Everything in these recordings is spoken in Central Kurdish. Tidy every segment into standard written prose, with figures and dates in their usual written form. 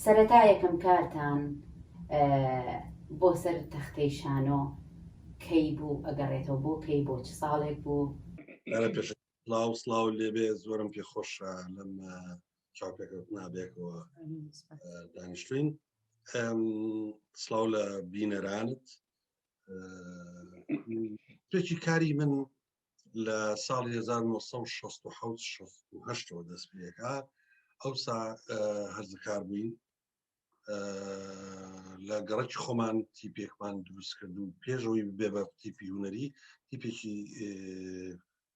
سەرەتا یەکەم کارتان بۆ سەر تەختەی شانۆ کەی بوو ئەگەڕێتەوە بۆ کەی بۆ چ ساڵێک بوو؟ سڵاو سڵاو لێبێ زۆرم پێ خۆشە لەم چاوپێکەوتنا بێکەوە دانیشتوین سڵاو لە بینەرانت پێکی کاری من لە ساڵی 1967 دەست پێکا ئەوسا هەرزەکار بووین لە گەڕەکی خۆمان تیپێکمان دروست کرد و پێشەوەی ببێ بە تیپی هوەری تیپێکی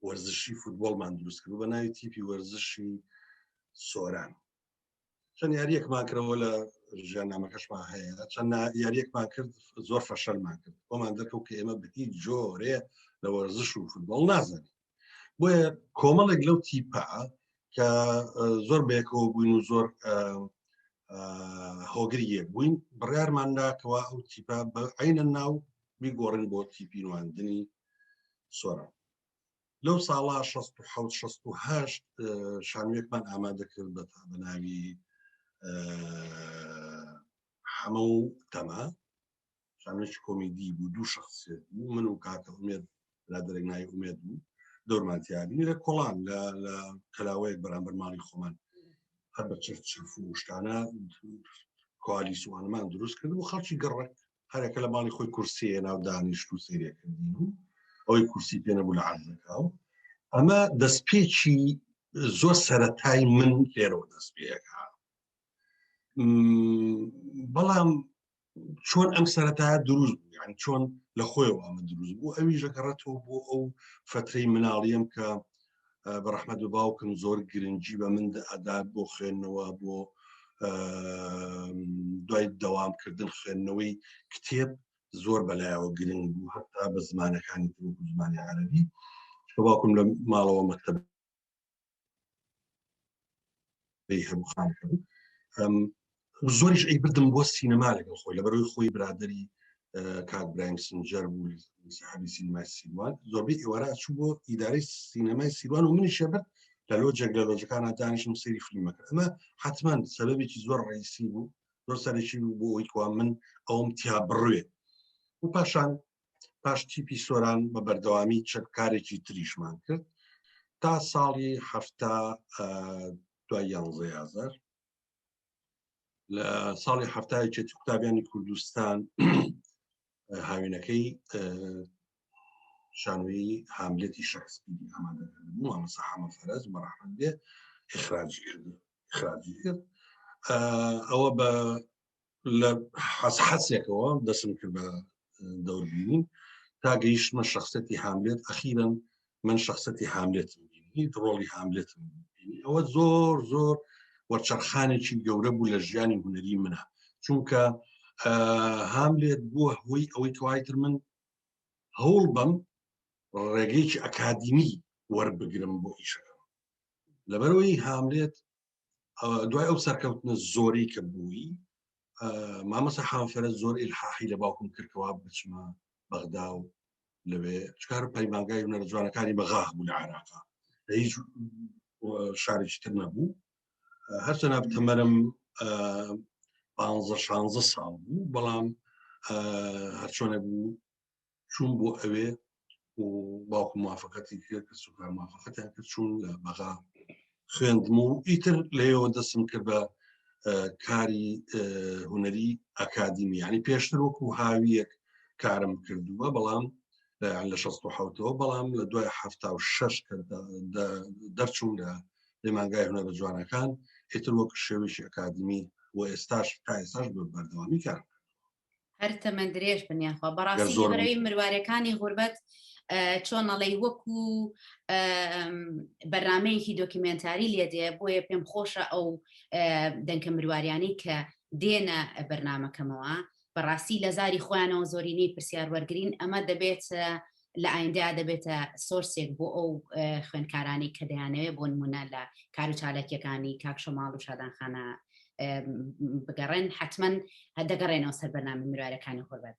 وەرزشی فوتبۆڵمان دروست کرد بە ناوی تیپی وەرزشی سۆران چەند یاریەکمان کردەوە لە ژیاننامەکەشمان هەیە چەند یاریەکمان کرد زۆر فەشەلمان کرد بۆمان دەرکەوت کە ئێمە بە هیچ جۆرێ لە وەرزش و فوتبۆڵ نازانین بۆیە کۆمەڵێک لەو تیپە کە زۆر بەیەکەوە بووین و زۆر هۆگری یەک بووین بڕیارمان داکەوە ئەو تیپە بە عینە ناو بیگۆڕین بۆ تیپی نواندنی سۆران لەو ساڵا 16 68 شانوێکمان ئامادە کرد بە بە ناوی حەمە و تەما شانۆیەکی کۆمیدی بوو دوو شخصێت بوو من و کاکە ئومێد برادەرێک ناوی ئومێد بوو دەورمان تیابینی لە کۆڵان لە لە کەلاوەیەک بەرامبەر ماڵی خۆمان هەر بە چرف چرف و شتانە کوالیسوانمان دروست کرد و خەڵکی گەڕک هەرەکە لە ماڵی خۆی کورسیە ناو دانیشت و سەیرێکردین و ئەوەی کورسی پێ نەبوو لە عەرزەکە و ئەمە دەستپێکی زۆر سەرەتای من لێرەوە دەست پێەکە بەڵام چۆن ئەم سەرەتایە دروست بوو یعنی چۆن لە خۆیەوە ئەمە دروست بوو ئەوی ژەگەڕێتەوە بۆ ئەو فترەی مناڵیم کە بە ڕەحمەت و باوکم زۆر گرنگی بە من ئەدات بۆ خوێندنەوە بۆ دوای دەوامکردن خوێندنەوەی کتێب زۆر بەلایەوە گرنگ بوو هەتا بە زمانەکانی تر وەکو زمانی عەرەبی چونکە باوکم لە ماڵەوە مەکتەب هەبوو خانەکە بوو زۆریش ئەی بردم بۆ سینەما لەگەڵ خۆی لەبەرەوەی خۆی برادری کاک برایم سنجەر بوو سەحابی سینەمای سیروان زۆربەی ئێوارە چوو بۆ ئیدارەی سینەمای سیروان و منیش برد لە لۆجێک لە لۆجەکانە دانیشم سەیری فیلمەکە ئەمە حتمما سەبەبێکی زۆر ڕئیسی بوو زۆر سەرەکی بوو بۆ ئەوەی کوا من ئەوم تیا بڕوێ و پاشان پاش تیپی سۆران بە بەردەوامی چەند کارێکی تریشمان کرد تا ساڵی هەفتا دوای یانزەی ئازار لە ساڵی هەفتا یەکێتی قوتابیانی کوردستان هاوینەکەی شانۆی هاملێتی شەکسپیری ئامادە کردبوو مامۆستا حەمە فەرەج بە ڕەحمەت بێ ئیخراجی کرد ئیخراجی کرد ئەوە بە لە حەسحەسێکەوە دەسم کرد بە دەوربینین تا گەیشتمە شخصەتی هاملێت ئەخیرن من شخصەتی هاملێتم بینی ڕۆڵی هاملێتم بینی ئەوە زۆر زۆر وەرچەرخانێکی گەورە بوو لە ژیانی هونەری منە چونکە هاملێت بووە هۆی ئەوەی کەوایتر من هەوڵ بەم ڕێگەیەکی ئەکادیمی وەربگرم بۆ ئیشەکەم لەبەرەوەی هاملێت دوای ئەو سەرکەوتنە زۆری کە بووی مامەسە حانفرە زۆر ئیلحاحی لە باوکم کردکەوە بچمە بەغدا و لەوێ چکار پەیمانگای هونەرە جوانەکانی بەغا بوو لە عێراقا لە هیچ شارێکی تر نەبوو هەرچەند تەمەرم پ شانزە ساڵ بوو بەڵام هەرچۆنە بوو چوون بۆ ئەوێ و باوکم موافقەتی کرد کە سوکار موافقەتیان کرد چوون لە بەغا خوێندم و ئیتر لەوێوە دەستم کرد بە کاری هونەری ئەکادیمی ینی پێشتر وەکو هاویەک کارم کردووە بەڵام لە 16ەوە بەڵام لە دوای 76 کە دەرچوون لە پەیمانگای هونەرە جوانەکان ئیتر وەک شێوەیەکی ئەکادیمی و ئێستاش تا ئێستاش بە بەردەوامی کارم هەر تەمەن درێژ بن یاخوا بەڕاستی لەبەرەوەی مروارەکانی غوربەت چۆن ئەڵێی وەکو بەرنمەیەکی دۆکیمنتاری لێ دێ بۆیە پێم خۆشە ئەو دەنکە مرواریانەی کە دێنە بەرنمەکەمەوە بەڕاستی لە زاری خۆیانەوە زۆرینەی پرسیار وەرگین ئەمە دەبێت لە ئایندەیا دەبێتە سۆرسێک بۆ ئەو خوێندکارانەی کە دەیانەوێت بۆ نمونە لە کار و چالاکیەکانی کاک شەماڵ و شادانخانە بگەڕێن حتمما دەگەڕێنەوە سەر بەرنامەی مروارەکانی غوربەت.